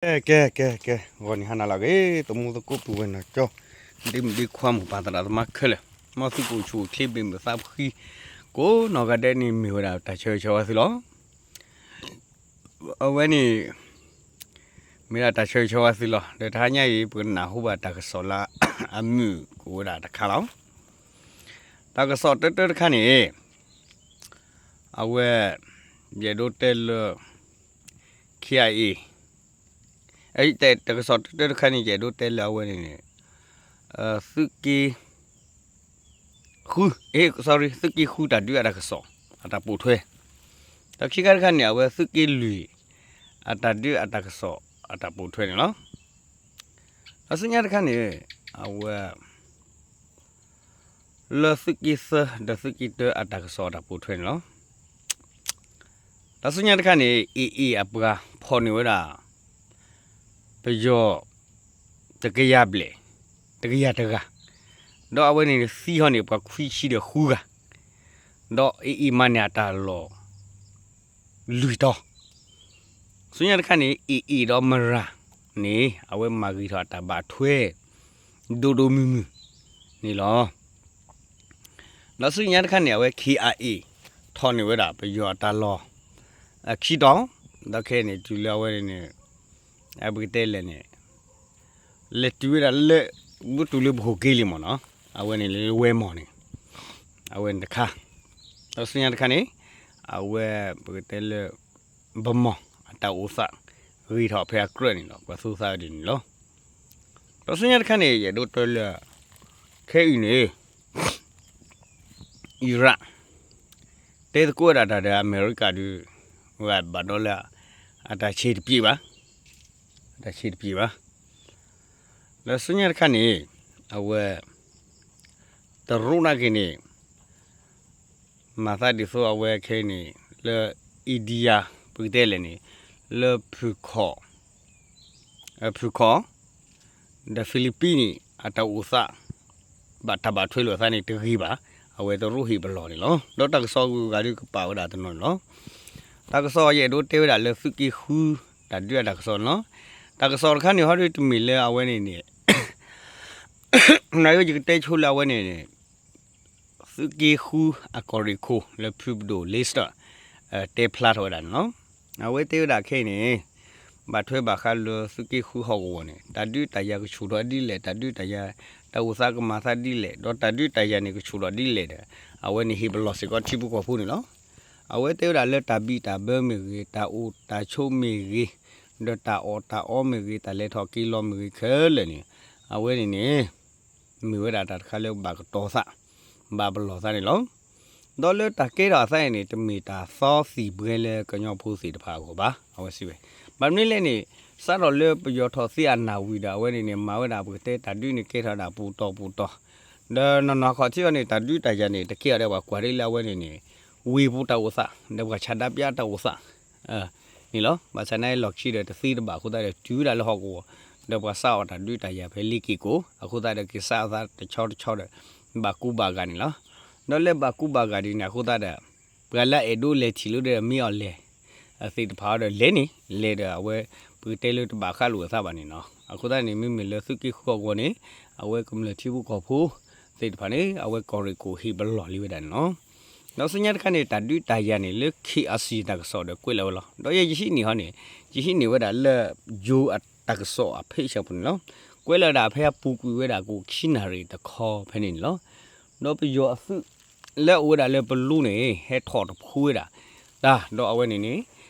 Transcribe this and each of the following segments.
ကဲ ကဲ ကဲ ကဲ ဂီၤနံၤဟါနၤလၢအဂ့ၤ သမူသကိးပုၢ်ဝဲၢ်နီၢ်ကၠီ ဒ့မုၣ်ဒ့ခွါ မိၢ်ပၢ်သရၣ်သမါခဲလၢာ် မ်သုကအိၣ်ဆူၣ်အိၣ်ချ့ ဘၣ်မုာ်သးဖှံ ကိးနီၢ်ဂၤဒဲးန့ၣ် မ့ၢ်ဝဲဒၣ်တၢ်ဆၢဂ့ၤဆၢဝါသုလီၤ. အဝဲန့ၣ် မ့ၢ်ဒၣ်တၢ်ဆၢဂ့ၤဆၢဝါသုလီၤ. ဒီးတဟါညါအံၤ ပကနၢ်ဟူဘၣ်တၢ်ကစီၣ်လၢ အမုာ်ကအိၣ်ဝဲဒၣ်တခါလီၤ. တၢ်ကစီၣ်တၢတၢတခါန့ၣ် အဝဲ ယအဲၣ်ဒိးတဲလၢ ခ့အံၤ တၢ်ကစီၣ်တၢတၢတခါန့ၣ် ယအဲၣ်ဒိးတဲလၢအဝဲန့ၣ်န့ၣ် သုးက့ဃု sorry သုးက့ဃုတၢ်ဒုးအတၢ်ကစီၣ် အတၢ်ပိာ်ထွဲ, ဒီးခံခါတခါန့ၣ် အဝဲသုးက့လွံၢ် အတၢ်ဒုးအတၢ်ကစီၣ် အတၢ်ပိာ်ထွဲန့ၣ်လီၤ. ဒီးဆူညါတခါန့ၣ် အဝဲ လၢသုးက့သၢ ဒီးသုးက့တၢအတၢ်ကစီၣ်အတၢ်ပိာ်ထွဲန့ၣ်လီၤ. ဒီးဆူညါတခါန့ၣ် AA အပှၤဖီၣ်န့ၢ်ဝဲဒၣ် ပယီၤ တကယၤဘျဲၣ် တကယၤတဂၤ, ဒီးအဝဲန့ၣ်သံဟီန့ၣ် ပှၤခွံဆံဒီးဃုဂၤ, ဒီး AA မၤန့ၢ်အတၢ်လီၢ် လွံၢ်တီၤ, ဆူညါတခါန့ၣ် AA ဒီးမရၤန့ၣ် အဝဲမၤဂ့ၤထီၣ်အတၢ်ဘၣ်ထွဲ ဒိၣ်ဒိၣ်မုၢ်မုၢ်န့ၣ်လီၤ. ဒီးဆူညါတခါန့ၣ် အဝဲ ခ့အံၤ ထီၣ်န့ၢ်ဝဲဒၣ်ပယီၤအတၢ်လီၢ် အခံတီၤ, ဒီးခဲအံၤန့ၣ် တုၤလၢအဝဲန့ၣ်န့ၣ် ပကတဲလဲၣ်န့ၣ် လဲၤတုၤဝဲဒၣ်လၢ ဘူးတုၤလၢပဟိၣ်က့ၤလံမ့ၢ်နီၤ, အဝဲန့ၣ်လၢဝဲမီၢ်န့ၣ် အဝဲန့ၣ်တခါ, ဒီးဆူညါတခါန့ၣ် အဝဲ ပကတဲလၢ ဗန်းမော် အတၢ်အိၣ်သး ဂ့ၤထီၣ်ဖဲအကြၢးန့ၣ်လီၤ, ပှၤသူသးဒ်န့ၣ်လီၤ. ဒီးဆူညါတခါန့ၣ် ယအဲၣ်ဒိးတဲလၢ ခဲအံၤန့ၣ် အံရၣ် တဲသကိးဝဲဒၣ်တၢ်ဒီးအမဲရကၤဒုး ဝဲဘၣ်ဒီးလၢ အတၢ်ဆံးတပျ့ၤဘၣ်, အတၢ်ဆံးတပျ့ၤဘၣ်. ဒီးဆူညါတခါန့ၣ် အဝဲ တရူးနာ်က့ၤန့ၣ် မၤသးဒ်သိးအဝဲခဲအံၤန့ၣ် လၢ India ပကတဲလဲၣ်န့ၣ် လၢဖုၣ်ခီၣ် ဖုၣ်ခီၣ် ဒီး Philippines န့ၣ် အတၢ်အိၣ်သး ဘၣ်တၢ်ဘၣ်ထွဲလိာ်အသးန့ၣ်တဂ့ၤဘၣ်, အဝဲတရူးဟ့ၣ်ပလီၢ်န့ၣ်လီၤ. ဒီးတၢ်ကစီၣ်ဂုၤဂၤဒုးကပာ်ဝဲဒၣ်တနီၤန့ၣ်လီၤ. တၢ်ကစီၣ်ယအဲၣ်ဒိးတဲဝဲဒၣ်လၢသုးက့ဃု တၢ်ဒုးအတၢ်ကစီၣ်န့ၣ်လီၤ. တၢ်ကစီၣ်တခါန့ၣ်ဟီဒုးတမ့ၢ်လၢအဝဲန့ၣ်န့ၣ် နယကတဲဆိလၢအဝဲန့ၣ်န့ၣ် သုးက့ဃုအကီၢ်ရ့ၣ်ခိၣ်လၢဖုပဒိၣ် Lester တဲဖျါထီၣ်ဝဲဒၣ်န့ၣ်လီၤ. အဝဲတဲဝဲဒၣ်ခဲအံၤန့ၣ် ဘၣ်ထွဲဘၣ်ဃးလၢသုးက့ဃုဟီၣ်ကဝီၤန့ၣ် တၢ်ဒုးတၢ်ယၤကဆူၣ်ထီၣ်ဒ်လဲၣ်, တၢ်ဒုးတၢ်ယၤ တၢ်အိၣ်သးကမၤသးဒ်လဲၣ်, ဒီးတၢ်ဒုးတၢ်ယၤန့ၣ်ကဆူၣ်ထီၣ်ဒ်လဲၣ်ဒီး အဝဲန့ၣ်ဟ့ၣ်ပလီၢ်စ့ၢ်ကီးထံဖိကီၢ်ဖိန့ၣ်လီၤ. အဝဲတဲဝဲဒၣ်လၢတၢ်ဘံၣ်တၢ်ဘၢမ့ၢ်ဂ့ၤ, တၢ်အိၣ်တၢ်ဆိးမ့ၢ်ဂ့ၤ, ဒီးတၢ်အီၣ်တၢ်အီမ့ၢ်ဂ့ၤ, တၢ်လဲၤထီၣ်က့ၤလီၤမ့ၢ်ဂ့ၤခဲလၢာ်န့ၣ် အဝဲန့ၣ်န့ၣ် မ့ၢ်ဝဲဒၣ်တၢ်တခါလၢဘၣ်ကတီၤသး ဘၣ်ပလီၢ်သးန့ၣ်လီၤ. ဒီးလၢတၢ်ကဲထီၣ်အသးအံၤန့ၣ် တမ့ၢ်တၢ်သီသံၣ်ဘှဲလၢကညီဖိသ့ၣ်တဖၣ်အဂီၢ်ဘၣ်, အဝဲစံးဝဲ. ဘၣ်မနုၤလဲၣ်န့ၣ် စးထီၣ်လၢပယီၤထီၣ်သ့အနၢ်ဝံၤဒီး အဝဲန့ၣ်န့ၣ် မၤဝဲဒၣ်ပကတဲတၢ်ဒုးန့ၣ် ကဲထီၣ်ဒၣ်ပူၤတီၤပူၤတီၤ, ဒီးနီၢ်နီၢ်ခီၣ်ထံးအီၤန့ၣ် တၢ်ဒုးတၢ်ယၤန့ၣ် တကဲအီၤဒီးပှၤကွၢ်ဒ်လၢအဝဲန့ၣ်န့ၣ် ဝ့ၢ်ပူၤတၢ်အိၣ်သး ဒီးပှၤဆန္ဒပြတၢ်အိၣ်သး န့ၣ်လီၤ. ဘၣ်ဆၣ်နာ်လီၢ်ခံဒီး တသ့တဘၣ်အဃိသတးဒီး တုၤဝဲဒၣ်လၢဟီၣ်ကဝီၤ ဒီးပှၤစးအီၣ်တၢ်ဒုးတၢ်ယၤဖဲလ့က့ၤကိၣ် အဃိသတးဒီး က့ၤစးအသးတဆီတဆီဒီး ဘၣ်ကူဘၣ်ဂာ်န့ၣ်လီၤ. ဒီးလၢဘၣ်ကူဘၣ်ဂာ်ဒ်န့ၣ် အဃိသတးဒီး ပှၤလၢအအဲၣ်ဒိးလဲၤထံၣ်လၢဒီးမ့ၢ်အီၤလဲၤ သ့ၣ်တဖၣ်အီၤဒီးလဲၤန့ၣ် လဲၤဒီးအဝဲ ပကတဲလၢတဘၣ်ဃးလိာ်အသးဘၣ်န့ၣ်နီၤ. အဃိသတးန့ၣ် မ့မ့ၢ်လၢသုးက့ဃုအဂီၢ်န့ၣ် အဝဲကမျၢၢ်ထံဖိကီၢ်ဖိသ့ၣ်တဖၣ်န့ၣ် အဝဲကီၢ်ရ့ၣ်ခိၣ်ဟ့ၣ်ပလီၢ်လံဝဲဒၣ်န့ၣ်လီၤ. ဒီးဆူညါတခါန့ၣ် တၢ်ဒုးတၢ်ယၤန့ၣ် လၢ KIC တၢ်ကစီၣ်ဒီးကွဲးလီၤဝဲလီၤ. ဒီးယဲယဟံးန့ၢ်ဟီန့ၣ် ယဟံးန့ၢ်ဝဲဒၣ်လၢ ယိၤအတၢ်ကစီၣ်အဖဲအံၤဆၢဖိန့ၣ်လီၤ. ကွဲးလီၤဝဲဒၣ်ဖဲအပူၤကွံာ်ဝဲဒၣ်ကိးခံနၣ်ရံၣ်တခီဖဲန့ၣ်န့ၣ်လီၤ. ဒီးပယီၤအသုး လၢအအိၣ်ဝဲဒၣ်လၢပလူန့ၣ် ဟဲထီၣ်တဖုဝဲဒၣ် တၢ် ဒီးအဝဲန့ၣ်န့ၣ်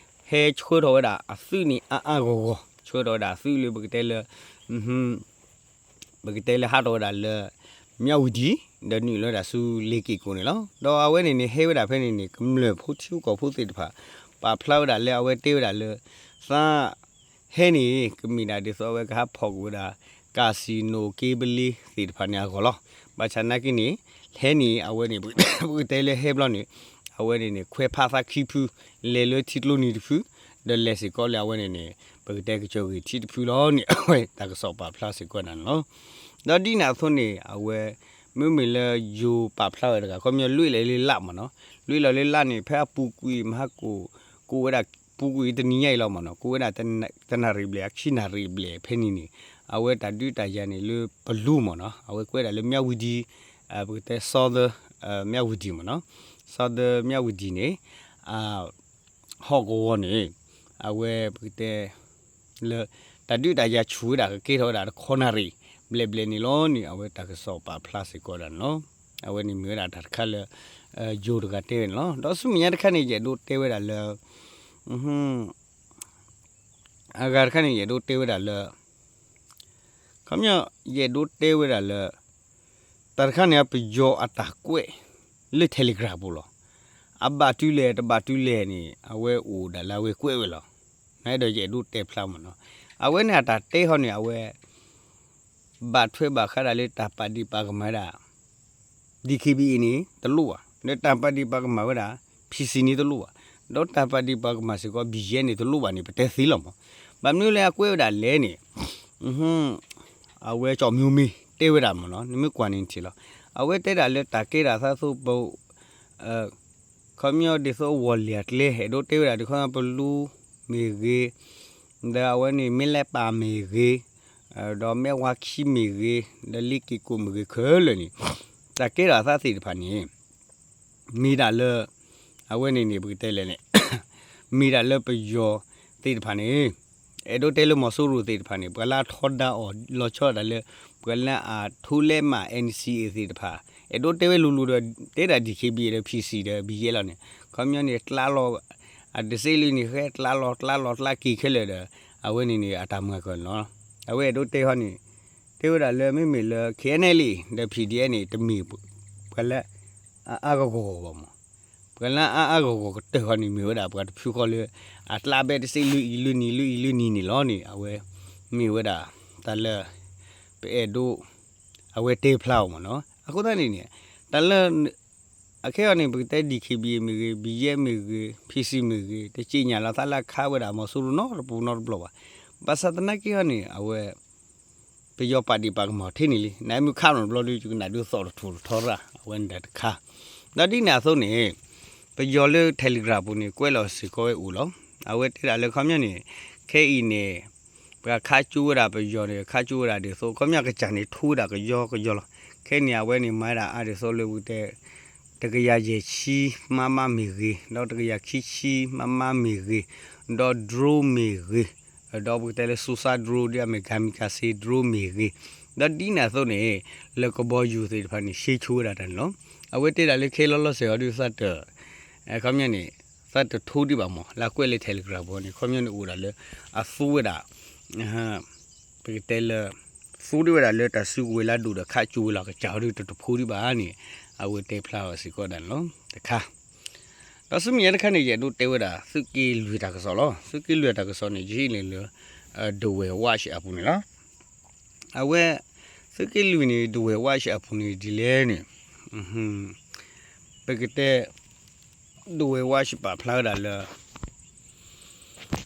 ဟဲဆှၢထီၣ်ဝဲဒၣ်အသုးန့ၣ်အါအါဂီၢ်ဂီၢ် ဆှၢထီၣ်ဝဲဒၣ်အသုးလၢပကတဲလၢ ပကတဲလၢဟးထီၣ်ဝဲဒၣ်လၢ မၠၣ်ဝတံၣ် ဒီးနုာ်လီၤဝဲဒၣ်ဆူလ့က့ၤကိၣ်န့ၣ်လီၤ. ဒီးအဝဲန့ၣ်န့ၣ် ဟဲဝဲဒၣ်ဖဲန့ၣ်န့ၣ် ကမျၢၢ်ဖိထံဖိကီၢ်ဖိသ့ၣ်တဖၣ် ပာ်ဖျါဝဲဒၣ်လၢအဝဲတဲဝဲဒၣ်လၢ သး ဟဲန့ၣ် ကမ့ၢ်ဒၣ်ဒ်သိးအဝဲကဟးဖီၣ်ကွံာ်ဝဲဒၣ် casino က့ဘလ့သ့ၣ်တဖၣ်န့ၣ်အဂီၢ်လီၤ. ဘၣ်ဆၣ်နာ်က့န့ၣ် ဟဲန့ၣ် အဝဲန့ၣ် ပကတဲလၢဟဲဘျီန့ၣ် အဝဲန့ၣ်န့ၣ် ခွဲးဖးသးခံဖု လဲၤလၢထံကျိနံၤတဖု ဒီးလဲၤစ့ၢ်ကီးလၢအဝဲန့ၣ်န့ၣ် ပကတဲကစၢၢ်ဂ့ၤထံတဖုလီၤန့ၣ် အဝဲတၢ်ကစီၣ်ပာ်ဖျါစ့ၢ်ကီးနၤန့ၣ်လီၤ. ဒီးဒ်န့ၣ်အသိးန့ၣ် အဝဲ မ့မ့ၢ်လၢယိၤပာ်ဖျါဝဲတဂၤ ခီပညီလွံၢ်လီၤလၢလၢ်မ့ၢ်နီၤ လွံၢ်လီၤလၢလၢ်န့ၣ် ဖဲအပူၤကွံာ်မဟါကိၣ် ကိးဝဲဒၣ် ပူၤကွံာ်တနံၤညါအံၤလီၤမ့ၢ်နီၤ, ကအိၣ်ဝဲဒၣ်တနၣ်ရံၣ်ဘျဲၣ် ခံနၣ်ရံၣ်ဘျဲၣ်ဖဲန့ၣ်န့ၣ်, အဝဲတၢ်ဒုးတၢ်ယၤန့ၣ်လၢပလူမ့ၢ်နီၤ, အဝဲကွဲးဒၣ်လၢမၠၣ်ဝံၤဒံ, ပကတဲ southern မၠၣ်ဝံၤဒံမ့ၢ်နီၤ, southern မၠၣ်ဝံၤဒံန့ၣ် ဟီၣ်ကဝီၤန့ၣ် အဝဲပကတဲ လၢ တၢ်ဒုးတၢ်ယၤဆူၣ်ဝဲဒၣ် ကကဲထီၣ်ဝဲဒၣ်တခီနၣ်ရံၣ် ဘျဲၣ်ဘျဲၣ်န့ၣ်လီၤန့ၣ် အဝဲတၢ်ကစီၣ်ပာ်ဖျါစ့ၢ်ကီးဒၣ်န့ၣ်လီၤ. အဝဲန့ၣ်မ့ၢ်ဝဲဒၣ်တၢ်တခါလၢ ယိၤတဂၤတဲဝဲန့ၣ်လီၤ. ဒီးဆူမဲာ်ညါတခါန့ၣ် ယအဲၣ်ဒိးတဲဝဲဒၣ်လၢ အဂၤတခါန့ၣ် ယအဲၣ်ဒိးတဲဝဲဒၣ်လၢ ခီပညီ ယအဲၣ်ဒိးတဲဝဲဒၣ်လၢ တၢ်တခါန့ၣ် ပယီၤအတၢ်ကွဲး လၢ Telegram ပူၤလီၤ. အဘၣ်တုၤလဲၣ် တဘၣ်တုၤလဲၣ်န့ၣ် အဝဲအိၣ်ဒၣ်လၢအဝဲကွဲးဝဲလီၤ. နဒီးယအဲၣ်ဒိးတဲဖျါမ့ၢ်နီၤ. အဝဲန့ၣ်အတၢ်တဲဟီန့ၣ် အဝဲ ဘၣ်ထွဲဘၣ်ဃးဒၣ်လၢတၢ်ပာ်ဒံးပာ်ကမၣ်ဝဲဒၣ် DKBA န့ၣ် တလိၣ်ဘၣ်. ဒီးတၢ်ပာ်ဒံးပာ်ကမၣ်ဝဲဒၣ် PC န့ၣ်တလိၣ်ဘၣ်. ဒီးတၢ်ပာ်ဒံးပာ်ကမၣ်စ့ၢ်ကီး BGF န့ၣ်တလိၣ်ဘၣ်န့ၣ် ပတဲသ့လီၤမး. ဘၣ်မနုၤလၢအကွဲးဝဲဒၣ်လဲၣ်န့ၣ် အဝဲကၠီမံၤမံၤတဲဝဲဒၣ်မ့ၢ်နီၤ, နမ့ၢ်ကွၢ်န့ၣ်ထံၣ်လီၤ. အဝဲတဲဒၣ်လၢတၢ်ကဲဒၣ်သးသိးပ ခီပညီဒ်သိးဝီၤလ့ၤအကျဲ အဲၣ်ဒိးတဲဝဲဒၣ်ဒ်ခီပညီပလူမ့ၢ်ဂ့ၤ, ဒီးအဝဲန့ၣ် မ့ၢ်လဲၣ်ပၢ်မ့ၢ်ဂ့ၤ, ဒီးမဲၢ်ဝါခံမ့ၢ်ဂ့ၤ, ဒီးလ့က့ၤကိးမ့ၢ်ဂ့ၤခဲလၢာ်န့ၣ်, တၢ်ကဲထီၣ်အသးသ့ၣ်တဖၣ်န့ၣ် မ့ၢ်ဒၣ်လၢ အဝဲန့ၣ်န့ၣ် ပကတဲလဲၣ်န့ၣ် မ့ၢ်ဒၣ်လၢပယီၤသ့ၣ်တဖၣ်န့ၣ် အဲၣ်ဒိးတဲလၢမီၤစိရိၤသ့ၣ်တဖၣ်န့ၣ် ပှၤလၢအထီဒါအီၤလီၤဆီဒၣ်တၢ်လၢ ပှၤလၢအထူလဲမး NCA သ့ၣ်တဖၣ် အဲၣ်ဒိးတဲဝဲလိၤလိၤဒီး တဲဒၣ် DKBA ဒီး PC ဒီး BGF လီၤန့ၣ် ခီပညီန့ၣ် ကျါလီၤ အတစ့လံန့ၣ် ဃဲကျါလီၤ ကျါလီၤ ကျါက့ၤခဲလၢာ်ဒီး အဝဲန့ၣ်န့ၣ် အတၢ်မၤကၢၤန့ၣ်လီၤ. အဝဲအဲၣ်ဒိးတဲဟီန့ၣ် တဲဝဲဒၣ်လၢမ့မ့ၢ်လၢ KNLA ဒီး PDF န့ၣ် တမ့ၢ်ပှၤလၢ အအါအါဂီၢ်ဂီၢ်ဘၣ်မး. ပှၤလၢအအါအါဂီၢ်ဂီၢ်ကတၢၢ်ဃီန့ၣ် မ့ၢ်ဝဲဒၣ်ပှၤတဖုဃီလၢ အကျါဘဲတစ့လၢအံၤလၢနံၤလၢအံၤလၢနံၤန့ၣ်လီၤန့ၣ် အဝဲ မ့ၢ်ဝဲဒၣ် တၢ်လၢ ပအဲၣ်ဒိး အဝဲတဲဖျါအီၤမ့ၢ်နီၤ. အဃိသတးန့ၣ်န့ၣ် တၢ်လၢ အခဲအံၤန့ၣ် ပကတဲ DKBA မ့ၢ်ဂ့ၤ, BGF မ့ၢ်ဂ့ၤ, PC မ့ၢ်ဂ့ၤ, တသ့ၣ်ညါလီၤသးလၢအခးဝဲဒၣ်မီၤစိရိၤနီတပူၤနီတဘျီဘၣ်. ဘၣ်ဆၣ်သနာ်က့ဟီန့ၣ် အဝဲ ပယီၤပာ်ဒံးပာ်ကမၣ်ထဲန့ၣ်လံ. နမ့ၢ်ခးနီတဘျီဒီး ယကနၣ်ဒုးသီၣ်တထူၣ်တထီရၣ် အဝဲန့ၣ်တၢ်တခါ. ဒီးဒ်န့ၣ်အသိးန့ၣ် ပယီၤလၢ Telegram ပူၤန့ၣ် ကွဲးလီၤစ့ၢ်ကီးဝဲအိၣ်လီၤ. အဝဲတဲဒၣ်လၢခီပညီန့ၣ် ခဲအံၤန့ၣ် ပှၤခးကၠိဝဲဒၣ်ပယီၤန့ၣ် ခးကၠိဝဲဒၣ်ဒ်သိး ခီပညီကစၢ်န့ၣ် ထူဝဲဒၣ်ကယီကယီလီၤ. ခဲန့ၣ် အဝဲန့ၣ် မၤဝဲဒၣ်အါဒ်သိးလၢပကတဲ တကယၤယဲၢ်ဆံ မမ မ့ၢ်ဂ့ၤ, ဒီးတကယၤခံဆံ မမ မ့ၢ်ဂ့ၤ, ဒီး drone မ့ၢ်ဂ့ၤ, ဒီးပကတဲလၢ Sosa drone ဒ်အမ့ၢ် kamikaze drone မ့ၢ်ဂ့ၤ, ဒီးဒ်န့ၣ်အသိးန့ၣ် လၢကဘီယူၤသ့ၣ်တဖၣ်န့ၣ် ဆ့ဆိဝဲဒၣ်တၢ်န့ၣ်လီၤ. အဝဲတဲဒၣ်လၢခဲလီၤလီၤဆဲးအီၤဒုးသးတ ခီပညီန့ၣ် သးတထူဒံးဘၣ်မး လၢကွဲးလၢ Telegram ပူၤန့ၣ် ခီပညီန့ၣ်အိၣ်ဒၣ်လၢ အသူဝဲဒၣ် ပကတဲလၢ သူဒံးဝဲဒၣ်လၢတၢ်စုကဝဲၤလၢအဒိၣ်ဒီးခးကၠိဝဲလီၤ ကစၢ်အီၤဒုးတတဖိဒံးဘၣ်န့ၣ် အဝဲတဲဖျါအီၤစ့ၢ်ကီးဒၣ်န့ၣ်လီၤ တခါ. ဒီးဆူမဲာ်ညါတခါန့ၣ် ယအဲၣ်ဒိးတဲဝဲဒၣ် သုးက့လွံၢ်တၢ်ကစီၣ်လီၤ. သုးက့လွံၢ်တၢ်ကစီၣ်န့ၣ် ယဟံးန့ၢ်လၢ Dawei Watch အပူၤန့ၣ်လီၤ. အဝဲ သုးက့လွံၢ်န့ၣ် Dawei Watch အပူၤန့ၣ်ဒ်လဲၣ်န့ၣ် ပကတဲ Dawei Watch ပာ်ဖျါဝဲဒၣ်လၢ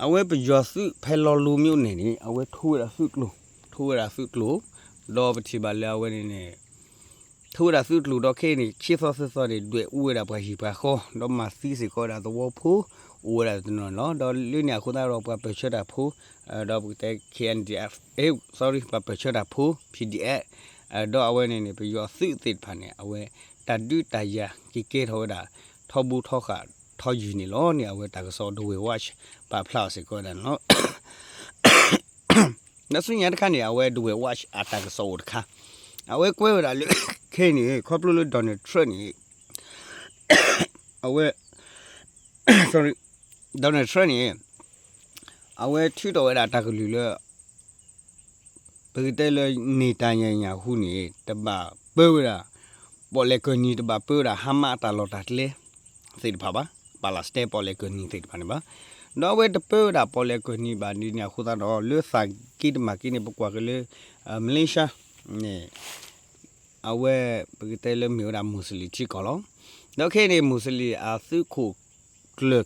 အဝဲပယီၤသုးဖဲလီၤလူၤမ့ၢ်အိၣ်န့ၣ်န့ၣ် အဝဲထိဝဲဒၣ်သုးကျိၤ, ထိဝဲဒၣ်သုးကျိၤ, ဒီးပထံၣ်ဘၣ်လၢအဝဲန့ၣ်န့ၣ် ထိဝဲဒၣ်သုးကျိၤဒီးခဲအံၤန့ၣ် ခံသီသၢသီန့ၣ် ဒွဲၣ်အူဝဲဒၣ်ပှၤဟံၣ်ပှၤဃီ ဒီးမၤသံစ့ၢ်ကီးဝဲဒၣ်သဝီဖိ အိၣ်ဝဲဒၣ်တနီၤန့ၣ်လီၤ. ဒီးလၢန့ၣ်အဃိသတးဒီးပှၤပၢၢ်ဆၢတၢ်ဖိ ဒီးပကတဲ K N D F, အဲ sorry ပှၤပၢၢ်ဆၢတၢ်ဖိ P D F ဒီးအဝဲန့ၣ်န့ၣ် ပယီၤသုးသ့ၣ်တဖၣ်န့ၣ် အဝဲတၢ်ဒုးတၢ်ယၤက့ၤကဲထီၣ်ဝဲဒၣ် ထီဘိထီဃာ်ထီယုၢ်န့ၣ်လီၤန့ၣ် အဝဲတၢ်ကစီၣ် Dawei Watch ပာ်ဖျါအီၤစ့ၢ်ကီးဝဲဒၣ်န့ၣ်လီၤ. ဒီးဆူညါတခါန့ၣ် အဝဲ Dawei Watch အတၢ်ကစီၣ်အိၣ်တခါ အဝဲကွဲးဝဲဒၣ်လၢ ခဲအံၤန့ၣ် ခီဖျိလၢ Donald Trump န့ၣ် အဝဲ sorry Donald Trump န့ၣ် အဝဲထုးထီၣ်ဝဲဒၣ်တၢ်ကလုၢ်လၢ ပကတဲလၢ Netanyahu န့ၣ် တဘၣ်ပၢဝဲဒၣ် ပီၣ်လဲၣ်ကၢၢ်နံၤ တဘၣ်ပၢဝဲဒၣ် Hamas အတၢ်လီၢ်တၢ်ကျဲသ့ၣ်တဖၣ်ဘၣ်, Palestine ပီၣ်လဲၣ်ကၢၢ်နံၤသ့ၣ်တဖၣ်န့ၣ်ဘၣ်. ဒီးအဝဲတပၢဝဲဒၣ်ပီၣ်လဲၣ်ကၢၢ်နံၤဘၣ်ဒ်န့ၣ်အဃိသတးဒီး လၢသးက့တမၤက့န့ၣ် ပကွၢ်က့ၤလၢ Malaysia န့ၣ် အဝဲ ပကတဲလၢမ့ၢ်ဝဲဒၣ် Muslim ထံကီၢ်လီၤ. ဒီးခဲအံၤန့ၣ် Muslim အသုးခိၣ်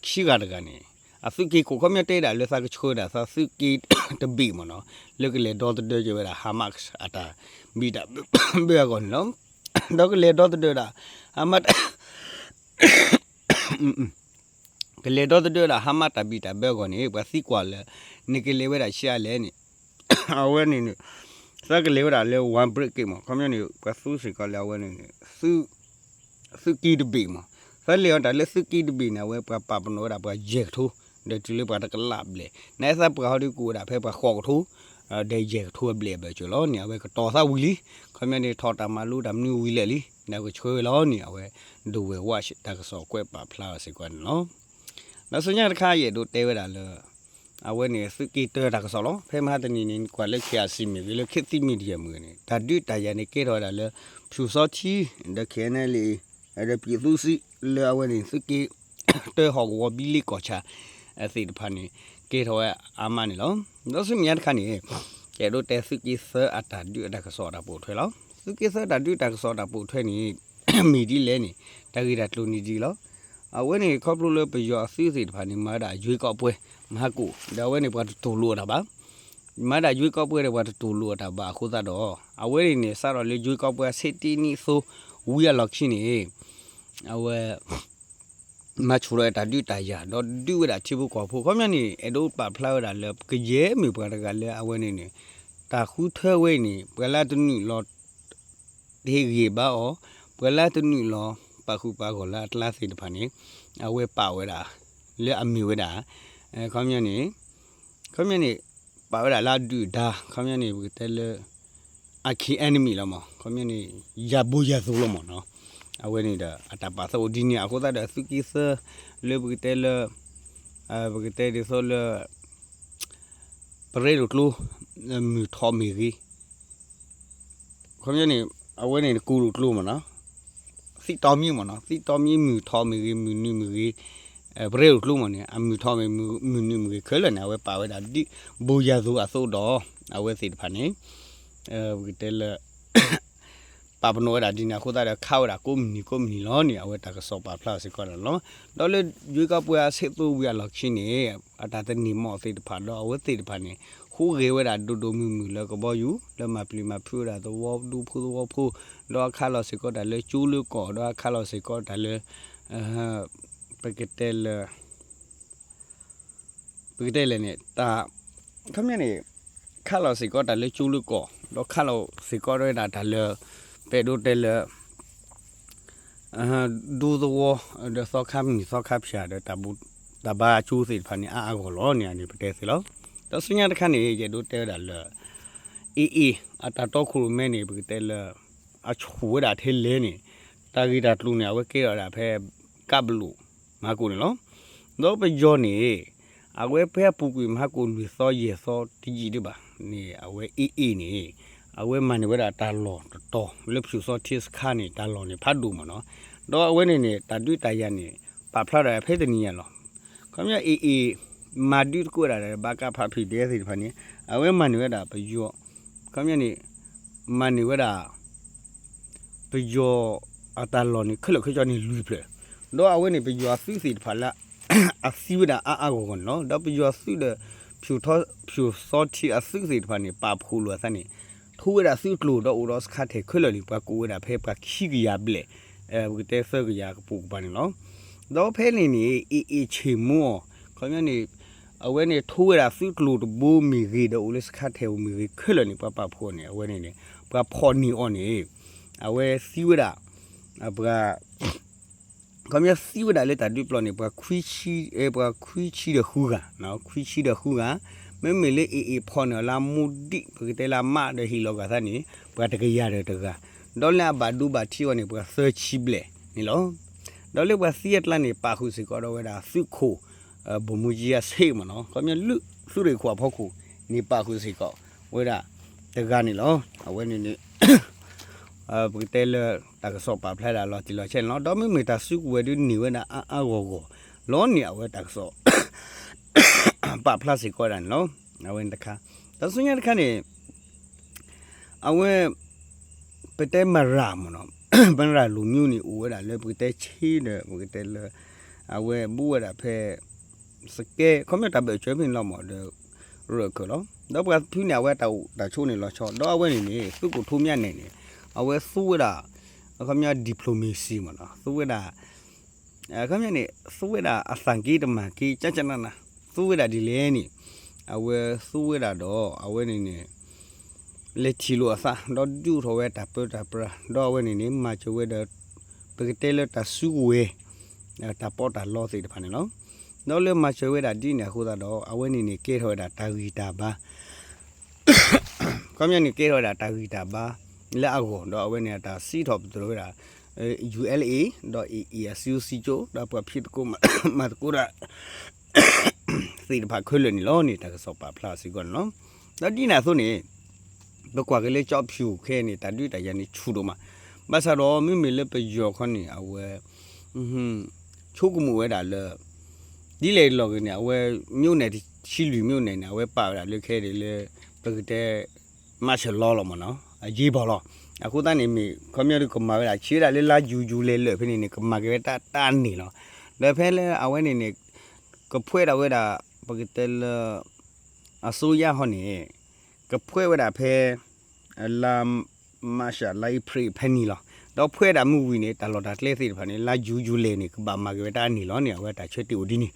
ကျၢၢ်ခံဂၤတဂၤန့ၣ် အသုးက့ခိၣ် ခီပညီတဲဒၣ်လၢသးကဆှၢဒၣ်သးသုးက့တဘ့ၣ်မ့ၢ်နီၤ လၢကလဲၤဒီသဒၢက့ၤဝဲဒၣ် Hamas အတၢ်ဘံၣ်တၢ်ဘၢအဂီၢ်န့ၣ်လီၤ. ဒီးကလဲၤဒီသဒၢဒၣ် Hamas ကလဲၤဒီသဒၢဒၣ်ဟါမၢ်တၢ်ဘံၣ်တၢ်ဘၢအဂီၢ်န့ၣ် ပှၤသံကွၢ်လၢ နကလဲၤဝဲဒၣ်ဆံးအါလဲၣ်န့ၣ် အဝဲန့ၣ်န့ၣ် သးကလဲၤဝဲဒၣ်လၢ one break မး ခီပညီန့ၣ် ပှၤသူစ့ၢ်ကီးလၢအဝဲန့ၣ်န့ၣ် သုးက့တဘ့ၣ်မး သးလဲၤအီၤတၢ်လၢသုးက့တဘ့ၣ်န့ၣ် အဝဲပှၤပာ်ပနီၣ်ဝဲဒၣ်ပှၤယဲၢ်ကထိ ဒီးတုၤလၢပှၤတကလးဘျဲၣ် နသးပှၤဟီဒုးကအိၣ်ဝဲဒၣ်ဖဲပှၤဃိးကထိ ဒီးယဲၢ်ကထိအဘျဲၣ်အဘၢၣ်စၢၤလီၤန့ၣ် အဝဲကတီၤသးဝံၤလံ ခီပညီန့ၣ် ထီၣ်တၢ်မၤလိတၢ်မနုၤဝံၤလဲၣ်လံ ဒီးကဆှၢဝဲလီၤန့ၣ် အဝဲ ဒဝဲၢ်ဝၣ် တၢ်ကစီၣ်ကွဲးပာ်ဖျါအီၤစ့ၢ်ကီးန့ၣ်လီၤ. ဒီးဆူညါတခါ ယအဲၣ်ဒိးတဲဝဲဒၣ်လၢ အဝဲန့ၣ်သုးက့တၢတၢ်ကစီၣ်လီၤ. ဖဲမဟါတနံၤန့ၣ် ကွၢ်လၢ ခ့ၣ်အၣ်စံမ့ၢ်ဂ့ၤ လၢ ခေတ်သစ် Media မ့ၢ်ဂ့ၤန့ၣ် တၢ်ဒုးတၢ်ယၤန့ၣ် ကဲထီၣ်ဝဲဒၣ်လၢ ဖၠူၣ်စီထံ ဒီး ခ့ၣ်အဲၣ်အၣ်လ်အ့ ဒီး ပံၣ်သူစံ လၢအဝဲန့ၣ် သုးက့တၢဟီၣ်ကဝီၤဘံလ့ကီၢ်ဆၣ် သ့ၣ်တဖၣ်န့ၣ် ကဲထီၣ်ဝဲအါမးန့ၣ်လီၤ. ဒီးဆူမဲာ်ညါတခါန့ၣ် ယအဲၣ်ဒိးတဲသုးက့သၢအတၢ်ဒုးအတၢ်ကစီၣ်အတၢ်ပိာ်ထွဲလီၤ. သုးက့သၢတၢ်ဒုးတၢ်ကစီၣ်အတၢ်ပိာ်ထွဲန့ၣ် မ့ၢ်ဒ်လဲၣ်န့ၣ် တၢ်ဂ့ၢ်တၢ်ကျိၤန့ၣ်ဒ်လီၤ. အဝဲန့ၣ်ခီဖျိလၢပယီၤအသုးသ့ၣ်တဖၣ်န့ၣ် မၤဝဲဒၣ်ယွ့ကီးပွဲ မဟါကိၣ် ဒီးအဝဲန့ၣ်ပှၤတတူၢ်လိာ်အတၢ်ဘၣ် မၤဒၣ်ယွ့ကီးပွဲဒီးပှၤတတူၢ်လိာ်အတၢ်ဘၣ်အဃိသတးဒီး အဝဲန့ၣ်န့ၣ် စးထီၣ်လၢယွ့ကီးပွဲအဆ့တ့နံၣ်အသိ ဝံၤအလီၢ်ခံန့ၣ် အဝဲ မၤဆူၣ်ထီၣ်ဝဲတၢ်ဒုးတၢ်ယၤ ဒီးဒုးဝဲဒၣ်ထံဖိကီၢ်ဖိ ခီပညီန့ၣ် အဲၣ်ဒိးပာ်ဖျါဝဲဒၣ်လၢ ကယဲၢ်မ့ၢ်ပှၤတဂၤလၢအဝဲန့ၣ်န့ၣ် တၢ်ဃုထၢဝဲအံၤန့ၣ် ပှၤလၢတနုာ်လီၤ တဟ့ၣ်ဂံၢ်ဘါအီၤ, ပှၤလၢတနုာ်လီၤ ပာ်ဃုာ်ပာ်ဂီၢ်လၢအကျါသ့ၣ်တဖၣ်န့ၣ် အဝဲပာ်ဝဲဒၣ် လၢအမ့ၢ်ဝဲဒၣ် ခီပညီန့ၣ် ခီပညီန့ၣ် ပာ်ဝဲဒၣ်လၢအဒုၣ်အဒါ ခီပညီန့ၣ် ပကတဲလၢ arch enemy လီၤမး ခီပညီန့ၣ် ယၤဘိယၤသိလီၤမးနီၤ အဝဲန့ၣ်ဒီး အတၢ်ပာ်သးအိၣ်ဒ်န့ၣ် အဃိသတးဒီး သုးက့သၢ လၢပကတဲလၢ ပကတဲဒ်သိးလၢ ပရ့လိာ်ကျိ မုၢ်ထီၣ်မ့ၢ်ဂ့ၤ ခီပညီန့ၣ် အဝဲန့ၣ်ကိၢ်လိာ်ကျိမ့ၢ်နီၤ, သံတီမံမ့ၢ်နီၤ, သံတီမံမုၢ်ထီၣ်မ့ၢ်ဂ့ၤ မုၢ်နုာ်မ့ၢ်ဂ့ၤ, ပရ့လိာ်ကျိမ့ၢ်န့ၣ် အမုၢ်ထီၣ်မ့ၢ်ဂ့ၤ မုၢ်နုာ်မ့ၢ်ဂ့ၤ ခဲလၢာ်န့ၣ် အဝဲပာ်ဝဲဒၣ်ဒ် ဘိယၤသိအသိးဒီး အဝဲသ့ၣ်တဖၣ်န့ၣ် ပကတဲလၢ ပာ်ပနီၣ်ဝဲဒၣ်ဒ်န့ၣ်အဃိသတးဒီး ခးဝဲဒၣ်ကိးမုၢ်နံၤကိးမုၢ်နံၤလီၤန့ၣ် အဝဲတၢ်ကစီၣ်ပာ်ဖျါစ့ၢ်ကီးန့ၣ်လီၤ. ဒီးလၢယွ့ကီးပွဲအဆ့သိဝံၤအလီၢ်ခံန့ၣ် အတၢ်သန့ၤမီၢ်သ့ၣ်တဖၣ်ဒီးအဝဲသ့ၣ်တဖၣ်န့ၣ် ဃုဂဲၤဝဲဒၣ်ဒိၣ်ဒိၣ်မုၢ်မုၢ်လၢကဘီယူၤ လၢမၤပျံၤမၤဖုးဝဲဒၣ်သဝီဒူဖိသဝီဖိ ဒီးအခးလီၤစ့ၢ်ကီးတၢ်လၢကၠိလၢကီၢ် ဒီးအခးလီၤစ့ၢ်ကီးတၢ်လၢ ပကတဲလၢ ပကတဲလဲၣ်န့ၣ် တၢ် ခီပညီန့ၣ် ခးလီၤစ့ၢ်ကီးတၢ်လၢကၠိလၢကီၢ် ဒီးခးလီၤစ့ၢ်ကီးဝဲဒၣ်တၢ်လၢ ပအဲၣ်ဒိးတဲလၢ ဒူသဝီ ဒီးသီခါမုၢ်သီခါဖၠၣ်ဒီး တၢ်ဘါကၠိသ့ၣ်တဖၣ်န့ၣ် အါအါဂီၢ်ဂီၢ်လီၤန့ၣ် အန့ၣ်ပတဲသ့လီၤ. ဒီးဆူညါတခါန့ၣ် ယအဲၣ်ဒိးတဲဝဲဒၣ်လၢ အ့ၣ်အ့ၣ် အတၢ်တီခိၣ်ရိၣ်မဲန့ၣ် ပကတဲလၢ အဆူၣ်ဝဲဒၣ်ထဲလဲၣ်န့ၣ် တၢ်ဂ့ၢ်တၢ်ကျိၤန့ၣ် အဝဲကဲထီၣ်ဝဲဒၣ်ဖဲ ကးပလိာ် မၤကိၣ်န့ၣ်လီၤ. ဒီးပယီၤန့ၣ် အဝဲဖဲအပူၤကွံာ်မၤကိၣ်လွံၢ်သီယဲၢ်သီတယံာ်ဒံးဘၣ်န့ၣ် အဝဲအ့ၣ်အ့ၣ်န့ၣ် အဝဲမၤန့ၢ်ဝဲဒၣ်တၢ်လီၢ်တတီၤလၢဖၠူၣ်စီထံစခါန့ၣ် တၢ်လီၢ်န့ၣ်ဖးဒိၣ်မ့ၢ်နီၤ. ဒီးအဝဲန့ၣ်န့ၣ် တၢ်ဒုးတၢ်ယၤန့ၣ် ပာ်ဖျါထီၣ်ဖဲတနံၤညါလီၤ. ခီပညီအ့ၣ်အ့ၣ် မၤဒုးသကိးဝဲဒၣ်ဒီး ဘၣ်ကးဖးဖံးဒဲးသ့ၣ်တဖၣ်န့ၣ် အဝဲမၤန့ၢ်ဝဲဒၣ်ပယီၤ ခီပညီန့ၣ် မၤန့ၢ်ဝဲဒၣ် ပယီၤအတၢ်လီၢ်န့ၣ် ခဲလၢာ်ခဲဆ့န့ၣ်လွံၢ်ဖျၢၣ်, ဒီးအဝဲန့ၣ် ပယီၤအသုးသ့ၣ်တဖၣ်လၢ အသံဝဲဒၣ်အါအါဂီၢ်ဂီၢ်န့ၣ်လီၤ. ဒီးပယီၤသုးဒီး ဖၠူၣ်စီထံအသုးသ့ၣ်တဖၣ်န့ၣ် ပာ်ဖှိၣ်လိာ်အသးန့ၣ် ထိဝဲဒၣ်သုးကျိၤဒီးအိၣ်ဒီးစခါထဲးခဲလၢာ်လံ ပှၤကိးဝဲဒၣ်ဖဲပှၤခံကယၤဘျဲၣ် ပကတဲသၢကယၤကပိာ်ကပၤန့ၣ်လီၤ. ဒီးဖဲန့ၣ်န့ၣ် အ့ၣ်အ့ၣ်ဆ့ၣ်မိအီၤ ခီပညီန့ၣ် အဝဲန့ၣ်ထိဝဲဒၣ်သုးကျိၤတဘိမ့ၢ်ဂ့ၤ ဒီးအိၣ်လၢစခါထဲးဧိၤမ့ၢ်ဂ့ၤခဲလၢာ်န့ၣ် ပှၤပာ်ဖှိၣ်န့ၣ် အဝဲန့ၣ်န့ၣ် ပှၤဖီၣ်န့ၢ်အီၤန့ၣ် အဝဲသံဝဲဒၣ် ပှၤ ခီပညီသံဝဲဒၣ်လၢတၢ်ဒုးပျီန့ၣ် ပှၤခွံဆံ ပှၤခွံဆံဒီးဃုဂၤ ခွံဆံဒီးဃုဂၤ, မ့မ့ၢ်လၢအ့ၣ်အ့ၣ်ဖီၣ်န့ၢ်အီၤလၢအမူဒံး ပကတဲလၢအမးဒီးဟ့ၣ်လီၤဂာ်သးန့ၣ် ပှၤတကယၤဒီးတဂၤ, ဒီးလၢအဘၣ်ဒိဘၣ်ထံးအီၤန့ၣ် ပှၤသၢဆံဘျဲၣ်န့ၣ်လီၤ. ဒီးလၢပှၤသံအကျါန့ၣ် ပာ်ဃုာ်စ့ၢ်ကီးဒီးဝဲဒၣ်သုးခိၣ် ဗိုလ်မှူးကြီး ယဆ့ၣ် မ့ၢ်နီၤ, ခီပညီလၢသုးရ့ၣ်ခိၣ်အဖီခိၣ်န့ၣ် ပာ်ဃုာ်စ့ၢ်ကီးဝဲဒၣ်တဂၤန့ၣ်လီၤ. အဝဲန့ၣ်န့ၣ် ပကတဲလၢတၢ်ကစီၣ်ပာ်ဖျါဒၣ်လီၤတံၢ်လီၤဆဲးန့ၣ်လီၤ. ဒီးမ့မ့ၢ်တၢ်စုကဝဲၤဒုးန့ၢ်ဝဲဒၣ်အါအါဂီၢ်ဂီၢ် လီၤန့ၣ် အဝဲတၢ်ကစီၣ် ပာ်ဖျါစ့ၢ်ကီးဒၣ်န့ၣ်လီၤ. အဝဲန့ၣ်တခါ ဒီးဆူညါတခါန့ၣ် အဝဲ ပတဲမရၣ် မ့ၢ်နီၤ, မရၣ်လူၤမျိုးန့ၣ် အိၣ်ဝဲဒၣ်လၢပကတဲဆ့ဒီး ပကတဲလၢ အဝဲဘူးဝဲဒၣ်ဖဲ စကဲ ခီပညီတၢ်ဘၢၣ်စၢၤဖဲန့ၣ်လီၤမး ဒီး ရၢၢ်ခၢၣ်လီၤ. ဒီးပှၤဖုန့ၣ် အဝဲတၢ်အိၣ်တၢ်ဆိးန့ၣ်လီၤဆီ ဒီးအဝဲန့ၣ်န့ၣ် သုးခိၣ်ထူမၠၣ်နဲၣ်န့ၣ် အဝဲသူဝဲဒၣ် ခီပညီ diplomacy မ့ၢ်နီၤ, သူဝဲဒၣ် ခီပညီန့ၣ် သူဝဲဒၣ်အသးက့တမၤက့ ကၠၢ်ကၠၢ်နးနး သူဝဲဒၣ်ဒ်လဲၣ်န့ၣ် အဝဲသူဝဲဒၣ်ဒီး အဝဲန့ၣ်န့ၣ် လဲၤထံၣ်လိာ်အသး ဒီးဒုးအိၣ်ထီၣ်ဝဲတၢ်ပၢတၢ်ပြး ဒီးအဝဲန့ၣ်န့ၣ် မၤစၢၤဝဲဒီး ပကတဲလၢတၢ်စုကဝဲၤ တၢ်ပီးတၢ်လီသ့ၣ်တဖၣ်န့ၣ်လီၤ. ဒီးလၢမၤစၢၤဝဲဒၣ်ဒ်န့ၣ်အဃိသတးဒီး အဝဲန့ၣ်န့ၣ် ကဲထီၣ်ဝဲဒၣ်တၢ်ဂံၢ်တၢ်ဘါ ခီပညီန့ၣ် ကဲထီၣ်ဝဲဒၣ်တၢ်ဂံၢ်တၢ်ဘါလၢအဂီၢ် ဒီးအဝဲန့ၣ် အတၢ်စံးထီၣ်ပတြၢၤဝဲဒၣ် ယူအဲလ်အ့ ဒီး AA အစုစည်းကၠိ ဒီးပှၤဖံးသကိးမၤသကိးတၢ် သ့ၣ်တဖၣ်ခဲလၢာ်န့ၣ်လီၤန့ၣ် တၢ်ကစီၣ်ပာ်ဖျါစ့ၢ်ကီးန့ၣ်လီၤ. ဒီးဒ်န့ၣ်အသိးန့ၣ် ပကွၢ်က့ၤလၢကၠီဖၠူၣ်ခဲအံၤန့ၣ် တၢ်ဒုးတၢ်ယၤန့ၣ်ဆူၣ်ဒိၣ်မး, ဘၣ်ဆၣ်ဒီးမ့မ့ၢ်လၢပယီၤခီန့ၣ် အဝဲ ဆိကမိၣ်ဝဲဒၣ်လၢ ဒ်လဲၣ်လီၤဂ့ၤန့ၣ် အဝဲ မြို့နယ်တဆံလွံၢ်မြို့နယ်န့ၣ် အဝဲပာ်ဝဲဒၣ်လၢခဲအံၤလၢ ပကတဲ martial law လီၤမ့ၢ်နီၤ အရေးပေါ်လီၤ. အဃိသတးန့ၣ် မ့ၢ်ခီပညီဒုးကမၤဝဲဒၣ် ဆံးဝဲဒၣ်လၢလါယူၤ ယူၤလဲၢ်လၢာ်ဖဲန့ၣ်န့ၣ် ကမၤက့ၤဝဲတၢ်တၢ်န့ၣ်လီၤ. ဒီးဖဲလၢအဝဲန့ၣ်န့ၣ် ကဖှဲးဒၣ်ဝဲဒၣ် ပကတဲလၢ အစိုးရဟီန့ၣ် ကဖှဲးဝဲဒၣ်ဖဲ လါ March လါ April ဖဲန့ၣ်လီၤ. ဒီးဖှဲးဒၣ်မုၢ်ဝံၤန့ၣ် တၢ်လီၢ်တၢ်ကျဲသ့ၣ်တဖၣ်န့ၣ် လါယူၤ ယူၤလဲၢ်န့ၣ် ကဘၣ်မၤက့ၤဝဲတၢ်န့ၣ်လီၤန့ၣ် အဝဲတၢ်ဆၢတဲာ်အိၣ်ဒ်န့ၣ်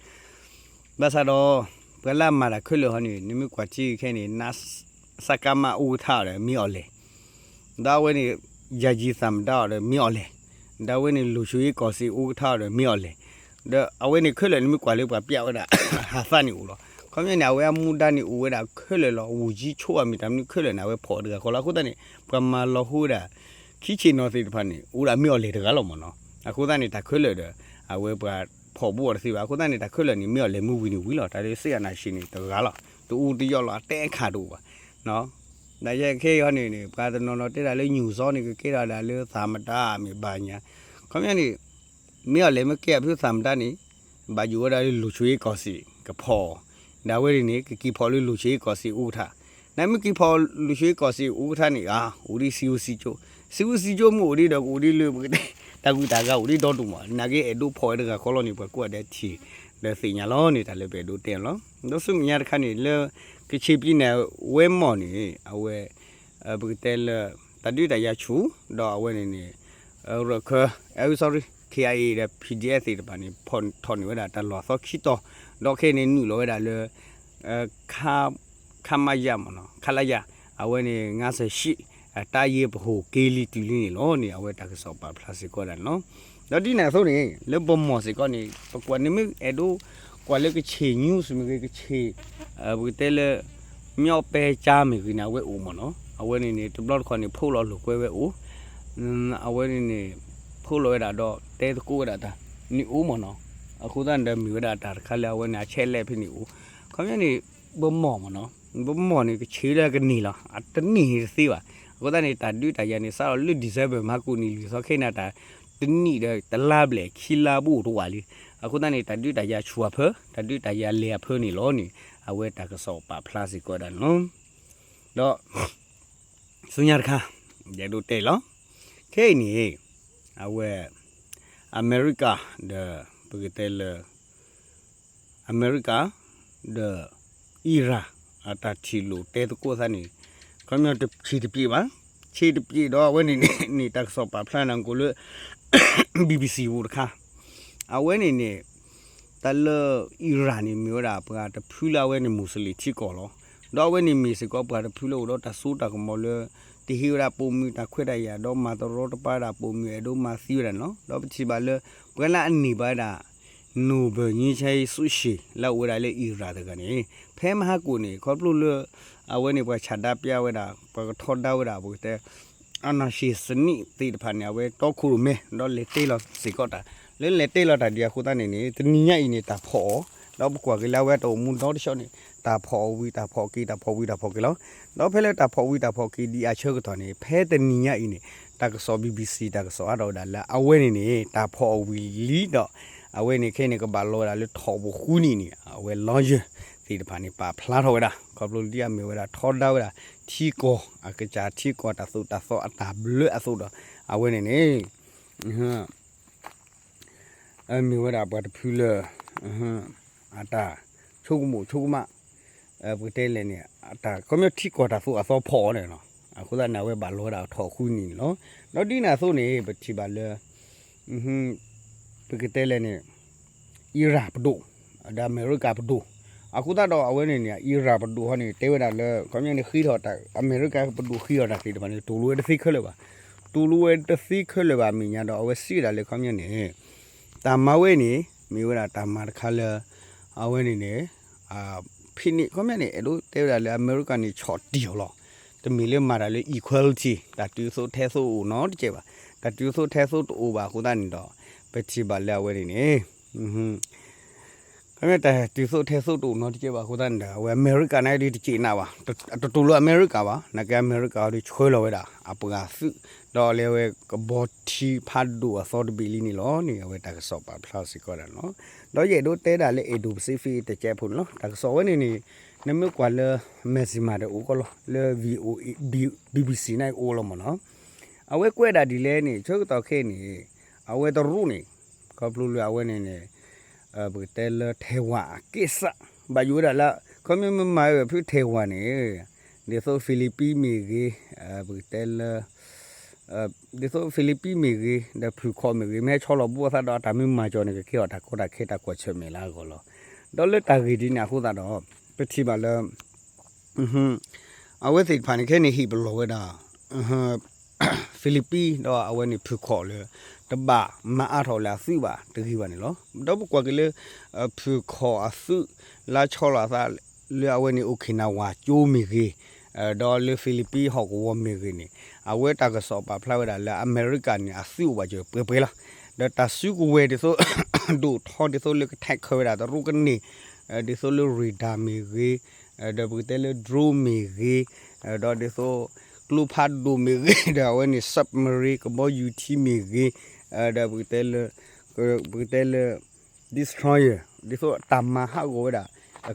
ဘၣ်ဆၣ်ဒီး ပှၤလၢအမၤတၢ်ခဲလၢာ်ဟီန့ၣ် နမ့ၢ်ကွၢ်ထံခဲအံၤန့ၣ် န စကမ ဥက္ကဋ္ဌ ဒီး မင်းအောင်လှိုင် ဒီးအဝဲန့ၣ် ယာယီသမ္မတ ဒီး မင်းအောင်လှိုင် ဒီးအဝဲန့ၣ် လုံခြုံရေးကောင်စီဥက္ကဋ္ဌ ဒီး မင်းအောင်လှိုင် ဒီးအဝဲန့ၣ်ခဲလၢာ် နမ့ၢ်ကွၢ်လၢပှၤပျးဝဲဒၣ် ဟးသးန့ၣ်အိၣ်လီၤ. ခီပညီန့ၣ် အဝဲအမူဒါန့ၣ်အိၣ်ဝဲဒၣ်ခဲလၢာ်လီၤ. ဝန်ကြီးချုပ် အမံၤတၢ်မနုၤခဲလၢာ်န့ၣ် အဝဲဖီၣ်တဂၤဃီလီၤ. အဃိသတးန့ၣ် ပှၤမၤလီၤဟိဝဲဒၣ် ခံဆ့ၣ်နီၤသ့ၣ်တဖၣ်န့ၣ် အိၣ်ဒၣ် မင်းအောင်လှိုင် တဂၤလီၤမ့ၢ်နီၤ. အဃိသတးန့ၣ် တၢ်ခဲလၢာ်ဒီး အဝဲပှၤဖီၣ်ဘူးအီၤတသ့ဘၣ်. အဃိသတးန့ၣ် တၢ်ခဲလၢာ်န့ၣ် မင်းအောင်လှိုင် မုၢ်ဝံၤန့ၣ်ဝံၤလီၤ. တၢ်လၢ စစ်အာဏာရှင် န့ၣ် တဂၤလီၤ. တအူတယီၣ်လီၤ. အတဲအခါတအိၣ်ဘၣ်. ဒီးယဲခဲအံၤဟီန့ၣ်န့ၣ် ပှၤတနီၤနီၤတဲဒၣ်လၢ ညွှန့်စော န့ၣ် ကကဲထီၣ်ဒၣ်လၢ သမ္မတ မ့ၢ်ဘၣ်ညါ ခီပညီန့ၣ် မင်းအောင်လှိုင် မ့ၢ်ကဲအဖု သမ္မတ န့ၣ် ဘၣ်ယိၣ်ဝဲဒၣ်လၢ လုံခြုံရေးကောင်စီ ကဖီၣ်အီၤ, ဒီးအဝဲန့ၣ်န့ၣ် ကက့ၤဖီၣ်လၢ လုံခြုံရေးကောင်စီ ဥက္ကဋ္ဌ, နမ့ၢ်က့ၤဖီၣ် လုံခြုံရေးကောင်စီ ဥက္ကဋ္ဌ န့ၣ် အါ အိၣ်ဒ် စစ်ဦးစီးချုပ်, စစ်ဦးစီးချုပ် မ့ၢ်အိၣ်ဒ်ဒီး ကအိၣ်ဒ်လၢ ပကတဲ တၢ်ဂုၤတၢ်ဂၤအိၣ်ဒ်ဒီဒိၣ်မး, နာ်က့အဲၣ်ဒိးဖီၣ်ဝဲတဂၤဃီလီၤန့ၣ် ပှၤကိးဂၤဒဲးထံၣ် ဒီးသ့ၣ်ညါလီၤန့ၣ် တၢ်လၢပအဲၣ်ဒိးတဲလီၤ. ဒီးဆူမဲာ်ညါတခါန့ၣ် လၢ ကချ့ၣ်ပံၤနဲၣ် ဝဲမီၢ်န့ၣ် အဝဲ ပကတဲလၢ တၢ်ဒုးတၢ်ယၤဆူၣ် ဒီးအဝဲန့ၣ်န့ၣ် ရၢၢ်ခၢၣ် sorry, KIA ဒီး PDF သ့ၣ်တဖၣ်န့ၣ် ဖီၣ်ထီၣ်န့ၢ်ဝဲဒၣ်တၢ်လီၢ်အသီခံတီၤ, ဒီးခဲအံၤန့ၣ် နုာ်လီၤဝဲဒၣ်လၢ ခမရ မ့ၢ်နီၤ, ခလရ အဝဲန့ၣ် ငါးဆယ့်ရှစ် တပ်ရင်းဗဟို က့ၤလံတုၤလံန့ၣ်လီၤန့ၣ် အဝဲတၢ်ကစီၣ်ပာ်ဖျါစ့ၢ်ကီးဒၣ်န့ၣ်လီၤ. ဒီးဒ်န့ၣ်အသိးန့ၣ် လၢဗန်းမော်စ့ၢ်ကီးန့ၣ် ပကွၢ်န့ၣ်မ့ၢ်အဲၣ်ဒိး ကွၢ်လၢကချ့ၣ် news မ့ၢ်ဂ့ၤ ကချ့ၣ် ပကတဲလၢ မျောက်ပဲကြား မ့ၢ်ဂ့ၤန့ၣ် အဝဲအိၣ်မ့ၢ်နီၤ, အဝဲန့ၣ်န့ၣ် တဘျီတခီၣ်န့ၣ် ဖီၣ်လီၤလိာ်ကွဲဝဲအိၣ် အဝဲန့ၣ်န့ၣ် ဖီၣ်လီၤဝဲဒၣ်ဒီး တဲသကိးဝဲဒၣ်တၢ်န့ၣ်အိၣ်မ့ၢ်နီၤ, အဃိသတးန့ၣ်ဒီးမ့ၢ်ဝဲဒၣ်တၢ်တခါလၢအဝဲန့ၣ် အချက်အလက် ဖဲန့ၣ်အိၣ်, ခီပညီန့ၣ် ဗန်းမော် မ့ၢ်နီၤ, ဗန်းမော် န့ၣ် ကချ့ၣ်လၢကန့ၢ်လီၤ, အတန့ၢ်တသ့ဘၣ်, အဃိသတးန့ၣ် တၢ်ဒုးတၢ်ယၤန့ၣ် စးထီၣ်လၢ December မဟါကိၣ်နံၣ်လွံၢ်သီခဲအံၤန့ၣ် တၢ်တနံၣ်ဒီးတလါဘျဲၣ်ခံလါဘိၣ်တဝာ်လံ, အဃိသတးန့ၣ် တၢ်ဒုးတၢ်ယၤဆူၣ်အဖၢ တၢ်ဒုးတၢ်ယၤလဲၤအဖၢန့ၣ်လီၤန့ၣ် အဝဲတၢ်ကစီၣ်ပာ်ဖျါစ့ၢ်ကီးဒၣ်န့ၣ်လီၤ. ဒီး ဆူညါတခါ ယအဲၣ်ဒိးတဲလီၤ, ခဲအံၤန့ၣ် အဝဲ အမဲရကၤ ဒီး ပကတဲလၢ အမဲရကၤ ဒီး အံရၣ် အတၢ်ထံၣ်လိာ်တဲသကိးသးန့ၣ် ခီပညီတဆံးတပျ့ၤဘၣ်, ဆံးတပျ့ၤဒီးအဝဲန့ၣ်န့ၣ် တၢ်ကစီၣ်ပာ်ဖျါန့ၣ် ကိးလၢ BBC ပူၤတခါ အဝဲန့ၣ်န့ၣ် တၢ်လၢ အံရၣ် န့ၣ် မ့ၢ်ဝဲဒၣ်ပှၤတဖုလၢအဝဲန့ၣ် မူးစလ့ၣ်ထံကီၢ်လီၤ. ဒီးအဝဲန့ၣ်မ့ၢ်စ့ၢ်ကီးပှၤတဖုလၢအိၣ်ဒီးတၢ်စိတၢ်ကမီၤလၢ တဟ့ၣ်ဝဲဒၣ်ပိာ်မုၣ်တၢ်ခွဲးတၢ်ယာ် ဒီးမၤတရီတပါဒၣ်ပိာ်မုၣ် အဲၣ်ဒိးမၤသံဝဲဒၣ်န့ၣ်လီၤ. ဒီးပထံၣ်ဘၣ်လၢ ပှၤလၢအန့ၢ်ဘၣ်ဝဲဒၣ် Nobel ငြိမ်းချမ်းရေးဆုရှင် လၢအအိၣ်ဝဲဒၣ်လၢအံရၣ်တဂၤန့ၣ် ဖဲမဟါကိၣ်န့ၣ် ခီဖျိလၢ အဝဲန့ၣ်ပှၤဆန္ဒပြဝဲဒၣ် ပှၤကထီဒါဝဲဒၣ် ပကတဲ အာဏာရှင်စနစ် သ့ၣ်တဖၣ်န့ၣ် အဝဲတီခိၣ်ရိၣ်မဲ ဒီးလဲၤတဲလီၤစ့ၢ်ကီးတၢ်, လၢလဲၤတဲလီၤတၢ်ဒ်အဃိသတးန့ၣ်န့ၣ် တနံၤညါအံၤန့ၣ် တၢ်ဖီၣ်အီၤ, ဒီးပကွၢ်က့ၤလၢအဝဲတၢ်အိၣ်မူဒီတဆီန့ၣ် တၢ်ဖီၣ်အီၤဝံၤတၢ်ဖီၣ်က့ၤ တၢ်ဖီၣ်ဝံၤတၢ်ဖီၣ်က့ၤလီၤ. ဒီးဖဲလၢတၢ်ဖီၣ်ဝံၤတၢ်ဖီၣ်က့ၤဒံးအဆၢကတီၢ်န့ၣ် ဖဲတနံၤညါအံၤန့ၣ် တၢ်ကစီၣ် BBC တၢ်ကစီၣ်အါထီၣ်ဝဲဒၣ်လၢအဝဲန့ၣ်န့ၣ် တၢ်ဖီၣ်အီၤဝံၤလံဒီး အဝဲန့ၣ်ခဲအံၤန့ၣ် ကဘၣ်လီၤဝဲဒၣ်လၢထီၣ်ပူၤဃုနံၣ်န့ၣ် အဝဲ lawyer သ့ၣ်တဖၣ်န့ၣ် ပာ်ဖျါထီၣ်ဝဲဒၣ် ခီဖျိလၢဒ်အမ့ၢ်ဝဲဒၣ်ထီဒါဝဲဒၣ် ထံကီၢ် အကစၢ်ထံကီၢ်တၢ်သိၣ်တၢ်သီအတၢ်ဘျၢအသိးဒီး အဝဲန့ၣ်န့ၣ် မ့ၢ်ဝဲဒၣ်ပှၤတဖုလၢ အတၢ်ဆိကမိၣ်ဆိကမး ပကတဲလဲၣ်န့ၣ် အတၢ်ခီပညီထံကီၢ်တၢ်သိၣ်အသီဖီၣ်အီၤန့ၣ်လီၤ. အဃိသတးန့ၣ် အဝဲဘၣ်လီၤဝဲဒၣ်ထီၣ်ဃုနံၣ်န့ၣ်လီၤ. ဒီးဒ်န့ၣ်အသိးန့ၣ် ပထံၣ်ဘၣ်လၢ ပ ပကတဲလဲၣ်န့ၣ် အံရၣ်ပဒိၣ် ဒီးအမဲရကၤပဒိၣ်, အဃိသတးဒီးအဝဲန့ၣ်န့ၣ် အံရၣ်ပဒိၣ်ဟီန့ၣ် တဲဝဲဒၣ်လၢ ခီပညီန့ၣ် ဃ့ထီၣ်တၢ် အမဲရကၤပဒိၣ်ဃ့ထီၣ်တၢ်သ့ၣ်တဖၣ်န့ၣ် တူၢ်လိာ်ဝဲတသ့ခဲလၢာ်ဘၣ်, တူၢ်လိာ်ဝဲတသ့ခဲလၢာ်ဘၣ်အမဲာ်ညါဒီး အဝဲစံးဝဲဒၣ်လၢ ခီပညီန့ၣ် တၢ်မၤဝဲန့ၣ် မ့ၢ်ဝဲဒၣ်တၢ်မၤတခါလၢ အဝဲန့ၣ်န့ၣ် ဖဲန့ၣ် ခီပညီန့ၣ် အဲၣ်ဒိးတဲဝဲဒၣ်လၢအမဲရကၤန့ၣ် ဆီၣ်တံၢ်အီၤလီၤ. တမ့ၢ်လၢမၤတၢ်လၢ equality တၢ်တုၤသိးထဲသိးအိၣ်နီတကဲးဘၣ်. တၢ်တုၤသိးထဲသိးတအိၣ်ဘၣ်အဃိသတးန့ၣ်ဒီး ပထံၣ်ဘၣ်လၢအဝဲန့ၣ်န့ၣ် ခီပညီတၢ်တုၤသိးထဲသိးတအိၣ်နီတကဲးဘၣ်အဃိသတးန့ၣ်ဒီး အဝဲအမဲရကၤန့ၣ်ဒုးတစံးနးဘၣ်, တတူၢ်လိာ်အမဲရကၤဘၣ်, နာ်က့အမဲရကၤအီၤဒုး ဆှၢလီၤဝဲဒၣ် အပှၤသုး ဒီးလၢအဝဲကဘီထံဖးဒိၣ်အသီတဘ့ၣ်လံန့ၣ်လီၤန့ၣ် အဝဲတၢ်ကစီၣ်ပာ်ဖျါစ့ၢ်ကီးဒၣ်န့ၣ်လီၤ. ဒီးယအဲၣ်ဒိးတဲဒၣ်လၢ Indo-Pacific တကဲးဖိန့ၣ်လီၤ. တၢ်ကစီၣ်ဝဲန့ၣ်န့ၣ် နမ့ၢ်ကွၢ်လၢ Myanmar ဒီးအိၣ်ကီးလီၤ, လၢ VOA BBC န့ၣ်အိၣ်လီၤမ့ၢ်နီၤ. အဝဲကွဲးဒၣ်ဒ်လဲၣ်န့ၣ် ဆၢကတီၢ်ခဲအံၤန့ၣ် အဝဲတရူးန့ၣ် ခီဖျိလၢအဝဲန့ၣ်န့ၣ် ပကတဲလၢ Taiwan အက့ၢ်စး ဘၣ်ယိၣ်ဝဲဒၣ်လၢ ခီပညီမ့ၢ်မၤဝဲဖု Taiwan န့ၣ် ဒ်သိး Philippines မ့ၢ်ဂ့ၤ, ပကတဲလၢ ဒ်သိး Philippines မ့ၢ်ဂ့ၤ ဒီးဖုၣ်ခီၣ်မ့ၢ်ဂ့ၤ မ့ၢ်ဟဲဆီလီၤဘိအသးဒီး အတၢ်မ့ၢ်မၤကၠီန့ၣ် ကကဲထီၣ်တၢ်ကီတၢ်ခဲတၢ်ကွၢ်ဆၢၣ်မဲာ်လၢအဂီၢ်လီၤ. ဒီးလၢတၢ်ဂ့ၢ်ဒ်န့ၣ်အဃိသတးဒီး ပထံၣ်ဘၣ်လၢ အဝဲသ့ၣ်တဖၣ်န့ၣ် ခဲအံၤန့ၣ် ဟ့ၣ်ပလီၢ်ဝဲဒၣ် Philippines ဒီးအဝဲန့ၣ်ဖုၣ်ခီၣ်လၢ တဘၣ်မၤအါထီၣ်လၢအသုးဘၣ်တဂ့ၤဘၣ်န့ၣ်လီၤ. ဒီးပကွၢ်က့ၤလၢ ဖုၣ်ခီၣ်အသုး လၢဆီလီၤအသးလၢအဝဲန့ၣ် Okinawa ကၠိမ့ၢ်ဂ့ၤ, ဒီးလၢ Philippines ဟီၣ်ကဝီၤမ့ၢ်ဂ့ၤန့ၣ် အဝဲတၢ်ကစီၣ်ပာ်ဖျါဝဲဒၣ်လၢအမဲရကၤန့ၣ် အသုးအိၣ်ဘၣ်စၢၤပှဲၤပှဲၤလီၤ. ဒီးတၢ်စုကဝဲၤဒ်သိး ဒိၣ်ထီဒ်သိးလၢကထဲးခၢးဝဲဒၣ်တရူးကန့ၢ် ဒ်သိးလၢ radar မ့ၢ်ဂ့ၤ, ဒီးပကတဲလၢ drone မ့ၢ်ဂ့ၤ, ဒီးဒ်သိး ကျိဖးဒိၣ်မ့ၢ်ဂ့ၤ, ဒီးအဝဲန့ၣ် submarine ကဘီယူၤထံမ့ၢ်ဂ့ၤ, ဒီးပကတဲလၢ ပကတဲလၢ destroyer ဒ်သိးတၢ်မၤဟးဂီၤဝဲဒၣ်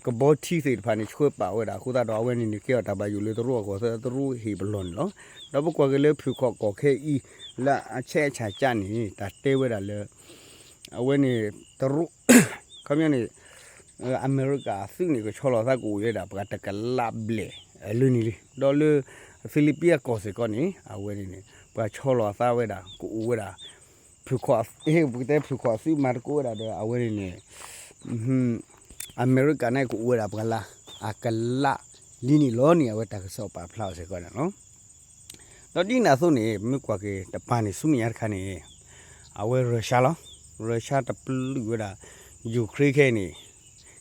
ကဘီထံသ့ၣ်တဖၣ်န့ၣ် ဆှၢပာ်ဝဲဒၣ်အဃိသတးဒီး အဝဲန့ၣ်န့ၣ် ကဲထီၣ်တၢ်ဘၣ်ယိၣ်လၢတရူးအဂီၢ် တရူးဟ့ၣ်ပလီၢ်န့ၣ်လီၤ. ဒီးပကွၢ်က့ၤလၢဖုၣ်ခီၣ်ကီၢ်ခဲအံၤ လၢအဆဲးအဆၣ်ကၢန့ၣ် တၢ်တဲဝဲဒၣ်လၢ အဝဲန့ၣ် တရူး ခီပညီန့ၣ် အမဲရကၤအသုးန့ၣ် ကဆီလီၤအသးကအိၣ်ဝဲဒၣ် ပှၤတကလးဘျဲၣ်လၢန့ၣ်လံ. ဒီးလၢ Philippines အကီၢ်စ့ၢ်ကီးန့ၣ် အဝဲန့ၣ်န့ၣ် ပှၤဆီလီၤအသးဝဲဒၣ် ကအိၣ်ဝဲဒၣ် ဖုၣ်ခီၣ် ပကတဲဖုၣ်ခီၣ်အသုးမၤသကိးဝဲဒၣ်ဒီး အဝဲန့ၣ်န့ၣ် အမဲရကၤန့ၣ်ကအိၣ်ဝဲဒၣ်ပှၤလၢ အကလးလံန့ၣ်လီၤန့ၣ် အဝဲတၢ်ကစီၣ်ပာ်ဖျါအီၤစ့ၢ်ကီးန့ၣ်လီၤ. ဒီးဒ်န့ၣ်အသိးန့ၣ် ပမ့ၢ်ကွၢ်က့ၤတပၤန့ၣ် ဆူမဲာ်ညါတခါန့ၣ် အဝဲ Russia လီၤ. Russia တပျုာ်ဝဲဒၣ် Ukraine ခဲအံၤန့ၣ်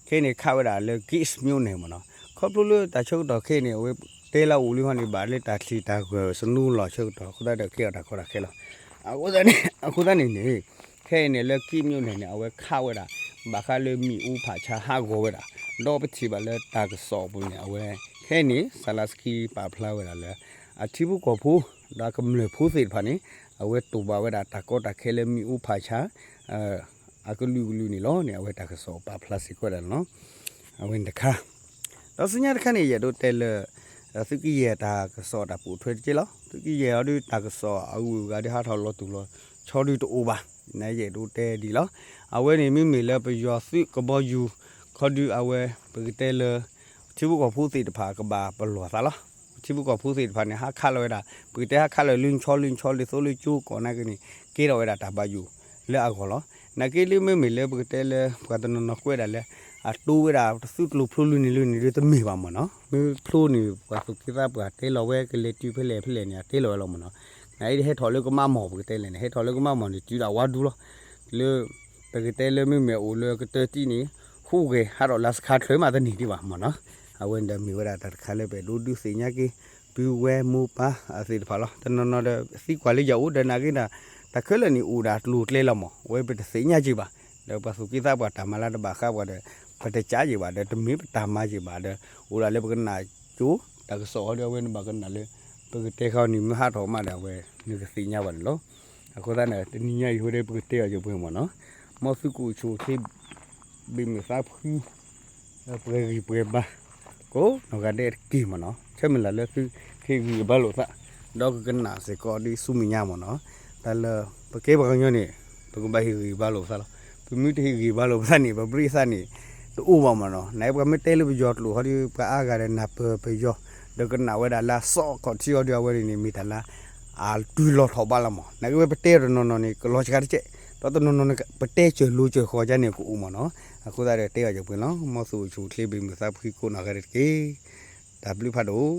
ခဲအံၤန့ၣ်ခးဝဲဒၣ်လၢ Kyiv မြို့န့ၣ်မ့ၢ်နီၤ. ခီဖျိလၢတၢ်ဆၢကတီၢ်ခဲအံၤန့ၣ် အဝဲတဲလၢအိၣ်လံဟီန့ၣ် ဘၣ်လၢတၢ်ချံၣ်တၢ်ဂၢၢ် စနိလီၢ်ဆၢကတီၢ်အဃိသတးဒီး ကဲထီၣ်တၢ်ကီတၢ်ခဲလီၤ. အဃိသတးန့ၣ်န့ၣ် ခဲအံၤန့ၣ် လၢ Kyiv မြို့န့ၣ်န့ၣ် အဝဲခးဝဲဒၣ် ဘၣ်ဃးလၢမ့ၣ်အူဖးဆါဟးဂီၤဝဲဒၣ်, ဒီးပထံၣ်ဘၣ်လၢတၢ်ကစီၣ်အပူၤန့ၣ် အဝဲ ခဲအံၤန့ၣ် Zelenskyy ပာ်ဖျါဝဲဒၣ်လၢ အထံဖိကီၢ်ဖိ ဒီးအကမျၢၢ်ဖိသ့ၣ်တဖၣ်န့ၣ် အဝဲတိာ်ဘၣ်ဝဲဒၣ်တၢ်ကီတၢ်ခဲလၢမ့ၣ်အူဖးဆါ အကလုာ်ကလုာ်န့ၣ်လီၤန့ၣ် အဝဲတၢ်ကစီၣ်ပာ်ဖျါစ့ၢ်ကီးဝဲဒၣ်န့ၣ်လီၤ. အဝဲန့ၣ်တခါ ဒီးဆူညါတခါန့ၣ် ယအဲၣ်ဒိးတဲလၢ သုးကယဲၢ်တၢ်ကစီၣ်တၢ်ပိာ်ထွဲတက့ၢ်လီၤ. သုးကယဲၢ်အီၤဒုးတၢ်ကစီၣ်အဂုၤအဂၤဒုးဟးထီၣ်လီၤတူၢ်လီၤဆီဒုးတအိၣ်ဘၣ်. နယအဲၣ်ဒိးတဲဒ်လီၤ. အဝဲန့ၣ်မ့မ့ၢ်လၢပယီၤသုးကဘီယူၤ ခီဒုးအဝဲ ပကတဲလၢ ထံဖိကီၢ်ဖိသ့ၣ်တဖၣ်ကဘၣ်ပလီၢ်သးလီၤ. ထံဖိကီၢ်ဖိသ့ၣ်တဖၣ်န့ၣ် ဟးခးလီၤဝဲဒၣ် ပကတဲဟးခးလီၤလၢဆီလၢဆီ ဒ်သိးလၢကၠိကီၢ်နာ်က့န့ၣ် ကဲထီၣ်ဝဲဒၣ်တၢ်ဘၣ်ယိၣ်လၢအဂီၢ်လီၤ. နာ်က့လၢမ့မ့ၢ်လၢပကတဲလၢ ပှၤတနီၤနီၤကွဲးဒၣ်လၢ အတိဝဲဒၣ်တသုးကျိၤဖျိလၢန့ၣ်လၢန့ၣ်ဒုးတမ့ၢ်ဘၣ်မ့ၢ်နီၤ. မ့ၢ်ဖျိန့ၣ် ပှၤသူၣ်က့သးပှၢ်တဲလီၤဝဲကလဲၤတုၤဖဲလဲၣ်ဖဲလဲၣ်န့ၣ် အတဲလီၤဝဲလီၤမ့ၢ်နီၤ. နအံၤဟဲထီၣ်လၢကမၣ်မီၢ်ပကတဲလဲၣ်န့ၣ် ဟဲထီၣ်လၢကမၣ်မီၢ်န့ၣ် တုၤဒၣ်ဝါဒူလီၤ. လၢ ပကတဲလၢမ့မ့ၢ်အိၣ်လၢကတၢၢ်တံၢ်န့ၣ် ဟူးဂဲၤဟးထီၣ်လၢစခါချၢမးတန့ၢ်ဒံးဘၣ်မ့ၢ်နီၤ. အဝဲန့ၣ်ဒီးမ့ၢ်ဝဲဒၣ်တၢ်တခါလၢပအဲၣ်ဒိးဒုးသ့ၣ်ညါက့ၤ ပုၢ်ဝဲၢ်မိၢ်ပၢ်သ့ၣ်တဖၣ်လီၤ. တနီၤနီၤဒီးသံကွၢ်လၢယအိၣ်ဒီးနာ်က့ဒီး တၢ်ခဲလၢာ်န့ၣ်အိၣ်ဒၣ်ကျိၤကျဲလီၤမး အဝဲပတသ့ၣ်ညါက့ၤဘၣ်. ဒီးပှၤသူၣ်က့သးပှၢ်တၢ်မၤလၢတဘၣ်ဃးပှၤဒီး ပတကးက့ၤဘၣ်ဒီး တမ့ၢ်ပတၢ်မၤက့ၤဘၣ်ဒီး အိၣ်ဒၣ်လၢပကနၣ်ကၠိ တၢ်ကစီၣ်အီၤဒီး အဝဲနဘၣ်ကနၣ်လၢ ပကတဲဃီန့ၣ် မ့ၢ်ဟးထီၣ်မးဒီး အဝဲနကသ့ၣ်ညါဘၣ်န့ၣ်လီၤ. အဃိသတးန့ၣ် တနံၤညါအံၤဃိဒီး ပကတဲအီၤက့ၤပှဲၤမ့ၢ်နီၤ. မ်သုကအိၣ်ဆူၣ်အိၣ်ချ့ ဘ့ၣ်မုာ်သးဖှံ ပှဲၤဂံၢ်ပှဲၤဘါ ကိးနီၢ်ဂၤဒဲးတက့ၢ်မ့ၢ်နီၤ. ဆၢမုၢ်လၢ်လၢသုကဟ့ၣ်ဂံၢ်ဘါလိာ်သး ဒီးကကနၣ်စ့ၢ်ကီးဒ်ဆူမဲာ်ညါမ့ၢ်နီၤ. တၢ်လၢ ပကဲပှၤကညီန့ၣ် ပကဘၣ်ဟ့ၣ်ဂံၢ်ဘါလိာ်ပသးလီၤ. ပမ့ၢ်တဟ့ၣ်ဂံၢ်ဘါလိာ်ပသးန့ၣ် ပဘျ့သးန့ၣ် တအိၣ်ဘၣ်မ့ၢ်နီၤ. နပှၤမ့ၢ်တဲလၢပယီၤကျိာ်ဟီဒီး ပှၤအါဂၤဒီးနၢ်ပၢၢ်ပယီၤ ဒီးကနၣ်ဝဲဒၣ်လၢအစီခီၣ်ထံအီၤဒီး အဝဲန့ၣ်န့ၣ် မ့ၢ်တၢ်လၢ အတုၤလီၤထီၣ်ဘးလီၤမး. နက့ဝဲပတဲတနီၤနီၤန့ၣ် ကလီၤစှၤတကဲး ဒီးတနီၤနီၤန့ၣ် ပတဲစၢၤလိၤစၢၤဃီၤကန့ၣ်ကအိၣ်မးနီၤ. အဃိသတးဒီးတဲအီၤယပှ့ၤလီၤ. မ်သုအိၣ်ဆူၣ်အိၣ်ချ့ ဘၣ်မုာ်သးဖှံကိးနီၢ်ဂၤဒဲးတက့ၢ်. တၢ်ဘျုးဖးဒိၣ်.